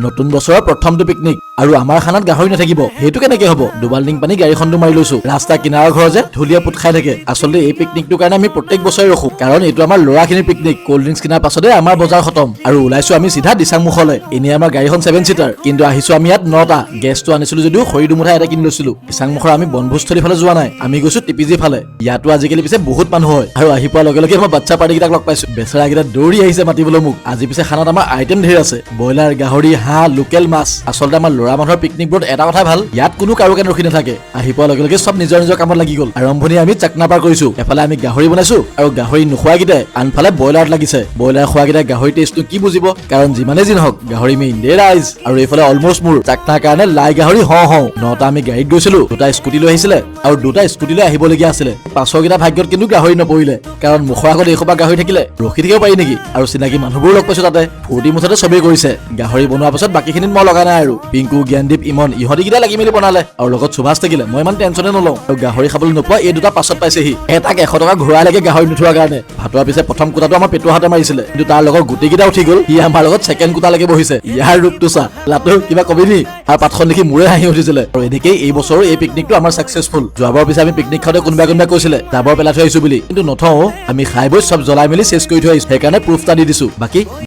নতুন বছৰৰ প্ৰথমটো পিকনিক আৰু আমাৰ খানাত গাহৰি নাথাকিব, সেইটো কেনেকে হ'ব? দুবাল্টিং পানী গাড়ীখনটো মাৰি লৈছো। ৰাস্তা কিনাৰৰ ঘৰ যে ধূলিয়ে পোত খাই থাকে। আচলতে এই পিকনিকটোৰ কাৰণে আমি প্ৰত্যেক বছৰে ৰখো, কাৰণ এইটো আমাৰ ল'ৰাখিনিৰ পিকনিক। কল্ড ড্ৰিংকছ কিনাৰ পাছতে আমাৰ বজাৰ খতম আৰু ওলাইছো আমি চিধা দিচাংমুখলৈ। এনেই আমাৰ গাড়ীখন 7 চিটাৰ, কিন্তু আহিছো আমি ইয়াত নটা। গেছটো আনিছিলো যদিও খৰি দুমুঠা এটা কিনি লৈছিলো। দিচাংমুখৰ আমি বনভোজস্থলী ফালে যোৱা নাই, আমি গৈছো টিপিজি ফালে। ইয়াতো আজিকালি পিছে বহুত মানুহ হয়। আৰু আহি পোৱাৰ লগে লগে মই বাচ্ছা পাৰ্টীকেইটাক লগ পাইছো। বেচেৰাকেইটা দৌৰি আহিছে মাতিবলৈ মোক। আজি পিছে খানাত আমাৰ আইটেম ধেৰ আছে, ব্ৰইলাৰ, গাহৰি, হাঁহ, লোকেল মাছ। আচলতে আমাৰ ল'ৰা মানুহৰ পিকনিকবোৰত এটা কথাই ভাল, ইয়াত কোনো কাৰো কাৰণে ৰখি নাথাকে। আহি পোৱাৰ লগে লগে চব নিজৰ নিজৰ কামত লাগি গ'ল। আৰম্ভণি আমি চাকনা পাৰ কৰিছো। এফালে আমি গাহৰি বনাইছো আৰু গাহৰি নোখোৱাকেইটাই আনফালে ব্ৰইলাৰত লাগিছে। ব্ৰইলাৰ খোৱাকেইটাই গাহৰি টেষ্টটো কি বুজিব? কাৰণ যিমানে যি নহওক, গাহৰি মেইন দে ৰাইজ। আৰু এইফালে অলমষ্ট মোৰ চাকনাৰ কাৰণে লাই গাহৰি হওঁ হওঁ। নটা আমি গাড়ীত গৈছিলো, দুটা স্কুটি লৈ আহিছিলে আৰু দুটা স্কুটি লৈ আহিবলগীয়া আছিলে। পাছৰকেইটা ভাগ্যত কিন্তু গাহৰি নপৰিলে, কাৰণ মুখৰ আগত এইসোপা গাহৰি থাকিলে ৰখি থাকিব পাৰি নেকি? আৰু চিনাকি মানুহবোৰো লগ পাইছো তাতে। ফূৰ্তি মুঠতে চবেই কৰিছে। গাহৰি বনোৱাৰ পাছত বাকীখিনিত মই লগা নাই আৰু পিংকু, জ্ঞানদীপ, ইমন ইহঁতিকেইটা লাগি মেলি বনালে আৰু লগত সুভাষ থাকিলে মই ইমান টেনচনে নলওঁ। আৰু গাহৰি খাবলৈ নোপোৱা এই দুটা পাছত পাইছেহি। এটাক 100 টকা ঘূৰাই লাগে গাহৰি নুঠোৱাৰ কাৰণে। ভাতৰ পিছে প্ৰথম কোটাটো আমাৰ পেটুৱা হাতে মাৰিছিলে, কিন্তু তাৰ লগত গোটেইকেইটা উঠি গ'ল। সি আমাৰ লগত ছেকেণ্ড কোটালৈকে বহিছে। ইয়াৰ ৰূপটো চা, লাটো কিবা কবি নি? আৰু পাতখন দেখি মোৰে হাঁহি উঠিছিলে। আৰু এনেকেই এই বছৰো এই পিকনিকটো আমাৰ ছাকচেছফুল। যোৱাবাৰ পিছে আমি পিকনিক খাওঁতে কোনোবাই কোনোবাই কৈছিলে জাবৰ পেলাই থৈ আহিছো বুলি, কিন্তু নথওঁ। আমি খাই বৈ চব জ্বলাই মেলি চেচ কৰি থৈ আহিছো, সেইকাৰণে প্ৰুফ এটা দি দিছো। বাকী